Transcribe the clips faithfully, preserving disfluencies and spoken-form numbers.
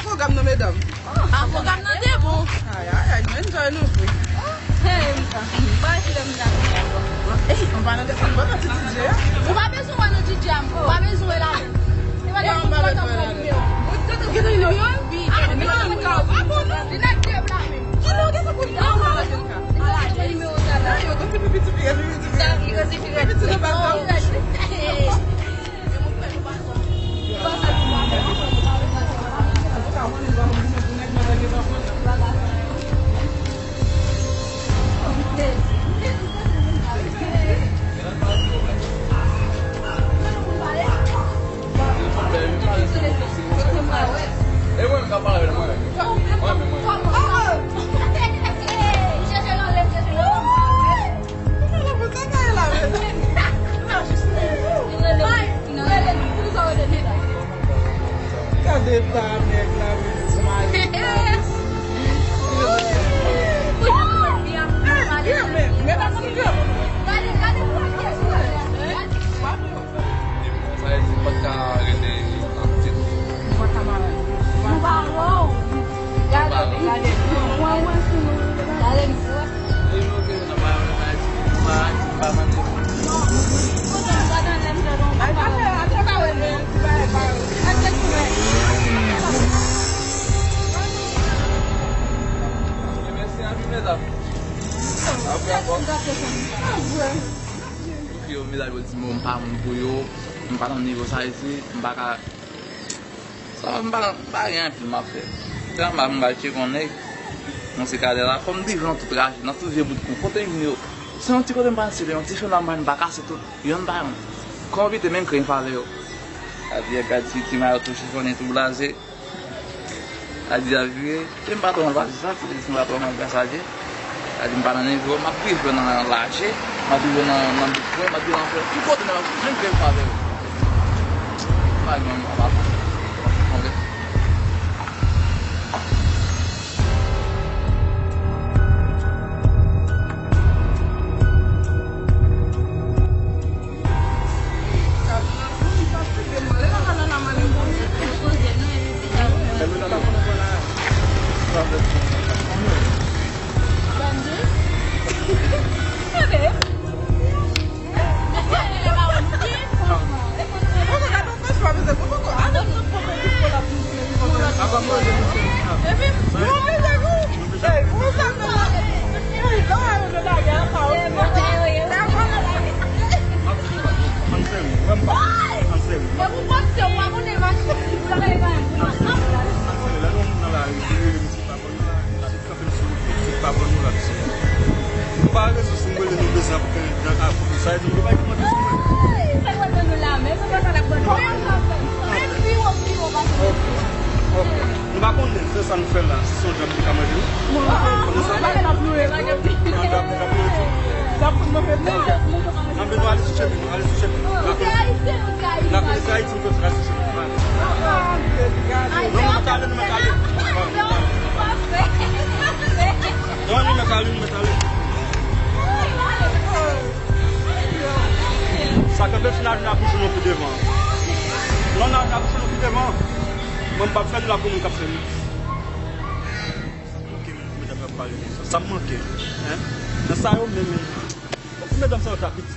Pwogram nan, medam. Ah, pwogram nan te bon. Ay, ay, ay, nou enjoy nou vre. Hey, m pa si lè m ta konn ankò. Ey, nou pa nan desann bò nan ti D J a. Ou pa bezwen wè nan D J a, m pa bezwen wè la. E pa bezwen wè la. Ou te gen nimewo a? Wi, ah, men nimewo a pa bon, non. Li nan de pla menm. Ki non gen sa pou li? Ala, nimewo sa la. Yo, konn ti pipi, ti pipi, ti pipi. Sa, li konn ti pipi. Pipi, ti pipi. Gade pa nèg la, men ti mari. Sa vle di m pa t ka rete nan pitit. Ou pa ka malad. Nou pa wè w. Gade, gade. Mwen wè sou nou. Gade, nou wè. Yo, medam yo di m m pa moun pou yo, m pa nan nivo sa isi, m pa ka. Sa va, m pa, m pa gen anpil m ap fè. Se anba m pral tcheke yon nèg, nan se kadè la, fò m drive nan tout raje, nan tout vye bout kou. Kote m vin yo? Se yon ti kote m pral sele, yon ti fen la m pral, m pa kase tout, yonn pa yonn. Kòm pite menm kren avè yo. Sa di, gad ti, ti mayo tou chifonnen, tou blaze. Sa di, a vire. E m pa twò mal pase sa, se m pa twò mal pasaje. Sa di m pa nan nivo, m ap viv nan lache, m ap viv nan, nan bout mwen, m ap viv nan fè. Ki kote nan menm kè m pa avè yo? Pa gen anyen, m ap konprann. Kanpe m sou, sou pa ban nou la, mesye. Nou pa rezo si m rele nou bezwen ap gen nan apou. Sa vle di nou pa kòmante sou mwen. Ay, sa k wè ban nou la, men sa pa sa l ap ban nou. Menm pi wo, pi wo pase. Ok. Ok. Nou pa konnen, se sa nou fè la. Se yon djòb ki ka manje nou. Konnen sa? An djòb, an djòb, djòb nou ye tou. Ok. Anben nou ale sou chemen, nou ale sou chemen. N ap konnen se Ayiti, nou fè frè sou chemen. Non, nou mèt ale, nou mèt ale. Non, nou mèt ale, nou mèt ale. Sa kanpe fin al vin abouche nou pi devan. Non, n a, n abouche nou pi devan. Mwen, m p ap fè nou la pou moun k ap fè nou. Sa manke, medam yo ap pale konsa. Sa manke, en? Nan sa yo menm, men. Bon, pou medam sa yo ta piti.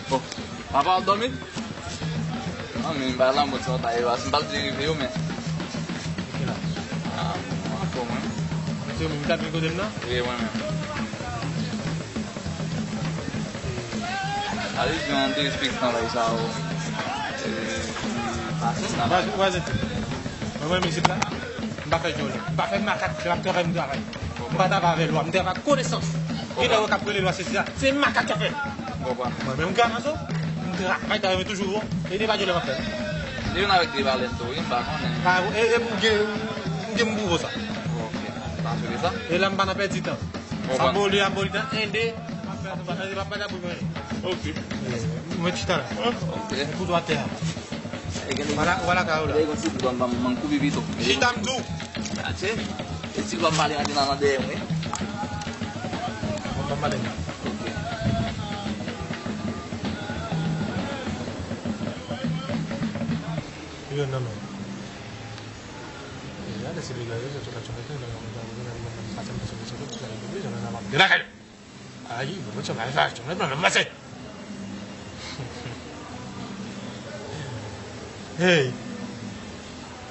Bon, papa ap dòmi? Non, men m pa lanmò sa w ta ye, paske m pa t vle rive yo, men. Ki la? Ah, m anfòm, wi. Se ou menm ki t ap vin kote m nan? Wi, mwen menm. Alèz, gen yon derespektan bay sa yo. E, pase sa. Vwazen, vwazen. Mwen, mwen, mizik la, m pa fè djòlè. M pa fè makak, m ap travay, m travay. M pa travay avè lwa, m travay ak konesans. Gen lè yo k ap rele lwa sesi a, se makak k ap fè. Mwen menm, m gramazo, m travay, travay, men toujou bon. E de pa djòlè m ap fè. Li vin avèk de balèn tou, wi, m pa konnen. Ah, e, e, m gen, m gen m pwouve w sa. Ok. Sa sou de sa? E la, m pa nan pèdi tan. Sa boli, a boli tan, en, de. Ok. Mwen chita la. Ok. Kouto atè a. Vwala, vwala ka yo la. Chita m tou. Atye. Ti pa pale antre nan dèyè mwen. Bon, pa pale non. Ok. Yo, non, non. Gade, se degaj, se tout aksyon, se tout aksyon, se tout aksyon, se tout aksyon, se tout aksyon, se tout aksyon, se tout aksyon. Ayi, bon, sa va, sa va, sa va, sa va. Hey.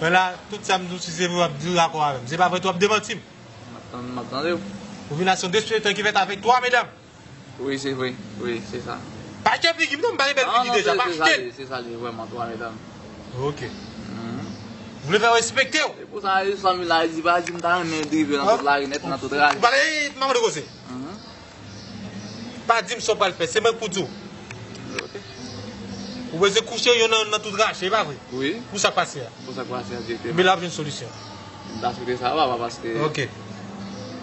Wè la, tout sa m di w, si se vre, w ap di w dakò avè m. Se pa vre, tou w ap demanti m. M ap tann, m ap tande w. Ou vin la, se yon destriktè ki fèt avèk twa medam. Wi, se vre. Wi, se sa. Pa achte figi m non, m pa gen bèl figi deja, pa achte l. Se sa li, vrèman, twa medam. Ok. Mhm. Ou vle fè respekte w. Se pou sa, fanmi la, di pa di m ta renmen drive nan tout lari nèt, nan tout raj. Ou pale, m ap mande koze. Mhm. Pa di m sa w pral fè, se mwen k pou di w. Ok. Ou bezwen kouche yo nan, nan tout rache, e pa vre? Wi. Pou sa k pase a. Pou sa k pase a, direktèman. Men l ap jwenn solisyon. M ta swete sa, papa, paske. Ok.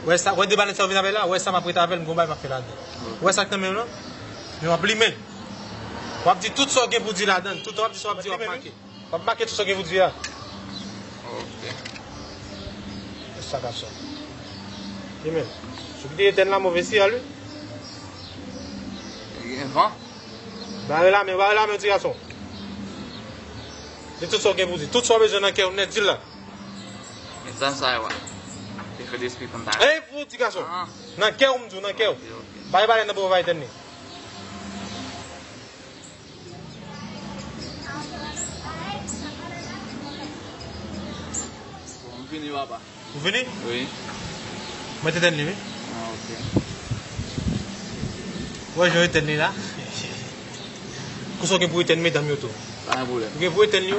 Wè sa, wè de balèn sa w vin avè l la, wè sa m ap rete avè l, m gon bagay m ap fè ladan. Ok. Wè sa k nan men w lan? Men w ap limen l. W ap di tout sa w gen pou di ladan l, tout w ap di sa w ap di, w ap make. W ap make tout sa w gen pou di a. Ok. Sa gason. Li menm. Si w kite etèn la, move siyal, wi. Li gen van. Bare la men, bare la men, ti gason. Di tout sa w gen pou di. Tout sa w bezwen nan kè w nèt, di l la. Men zam sa yo a. Te fè despri konn ta. Ey, pou ti gason. Ah. Nan kè w, m di w, nan kè w. Ok, ok. Bare, bare nan pwovay etèn li. Bon, m vini, papa. Ou vini? Wi. Mwen te tèn li, wi. Ah, ok. Ou wè jan yo tèn li la? Konsa w gen pou etèn medam yo tou. Pa gen pwoblèm. Ou gen pou etèn yo,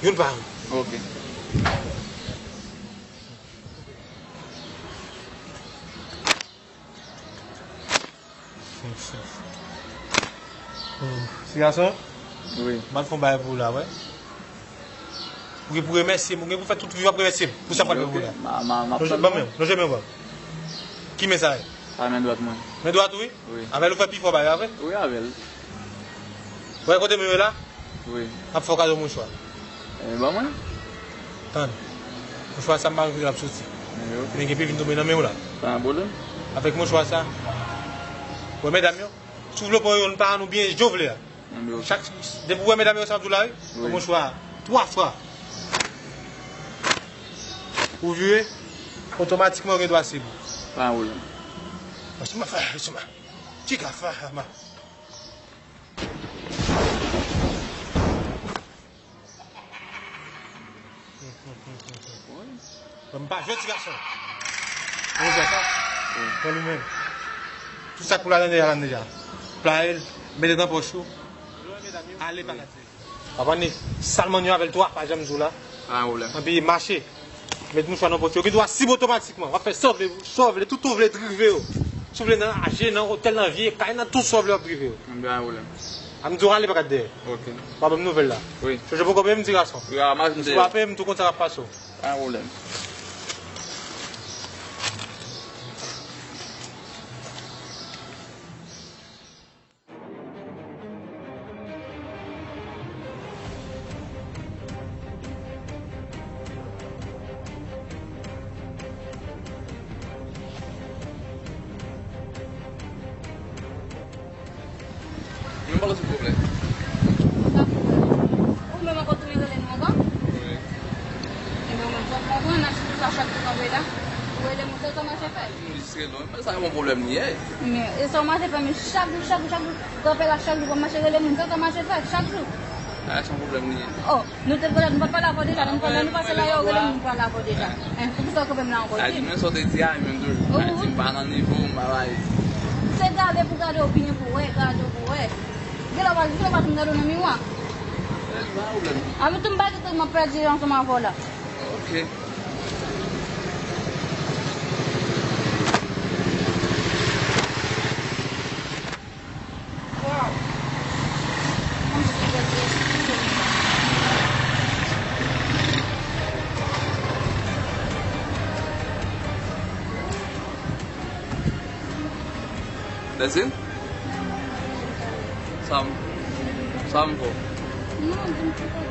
youn pa youn. Ok. Ti gason? Wi. M al fè yon bagay pou ou la, wè. Ou gen pou remèsye m, ou gen pou fè tout vi w ap remèsye m pou sa m pral fè pou ou la. Ok, ma, ma, ma. Non, ban m, non, ban m. Ki men sa ye? Sa men dwat mwen. Men dwat ou, wi? Wi. Avè l ou fè pi fò bagay, pa vre? Wi, avè l. Wè kote m ye la? Wi. M ap fè w kado mouchwa. E, ban mwen. Tann. Mouchwa sa m pa vle l ap soti. Ebyen, ok. Ebyen, gen pi vin tonbe nan men w la. Pa gen pwoblèm. Avèk mouchwa sa. Wè medam yo, si w vle pran youn pa nou byen jan w vle a. Ebyen, ok. Chak, depi w wè medam yo sa m di w la, wi. Wi. Pran mouchwa a twa fwa. Ou vire, otomatikman ou gen dwa sezi. Pa gen pwoblèm. Mwen sou ma fè, sou ma. Ti ka fè, ma. Bon, m pa jwe ti gason. Ou wè sa? Wi. Pran li menm. Tout sa k pou ladan deja, ladan deja. Playe l, mete nan pòch ou. Ale pa gate. Papa ni salmon yo avè l tou, pa janm di w la. Pa gen pwoblèm. Anpi mache. Met mouchwa nan pòch yo. Gen dwa sib otomatikman. W ap fè sa w vle, sa w vle, tout ou vle drive yo. Si w vle nan aje, nan otèl, nan vye kay, nan tout sa w vle, w ap drive yo. Anben, pa gen pwoblèm. A m di w ale pa gad dèyè. Ok. W a ban m nouvèl la. Wi. Chonje poko menm ti gason. Wi, a m ap di w. Si w pa peye m tou konn sa k ap pase w. Pa gen pwoblèm. Mwen pa konn se pwoblèm. Ou menm ankò tounen rele nou ankò? Wi. Ebyen, ou menm, fòk konprann, n ap sou sa chak jou kanpe la. Ou rele moun, sa w mache fè? Moun distre non, men sa yon pwoblèm li ye. Men, e sa w mache fè, men chak jou, chak jou, chak jou, kanpe la chak jou, pou mache rele moun, sa w mache fè, chak jou. A, se yon pwoblèm li ye. Oh, nou te pale, nou pa t pale avè w deja, lè nou pale, lè nou pase la, yo rele nou, nou pale avè w deja. Hein, poukisa w kanpe m la ankò, di m? A, di men sa w te di a, menm toujou. Wi. A, di m pa nan nivo, m pa bay. Se gade pou gade w byen pou wè, gade w pou wè. Gen lè w pa, gen lè w pa janm gade w nan miwa. Eh, pa pwoblèm. A, men tou m pa gen tan, m ap pèdi ansanm avè w la. Ok. That's it? Sa m, sa m fò. Non, di m ki kote.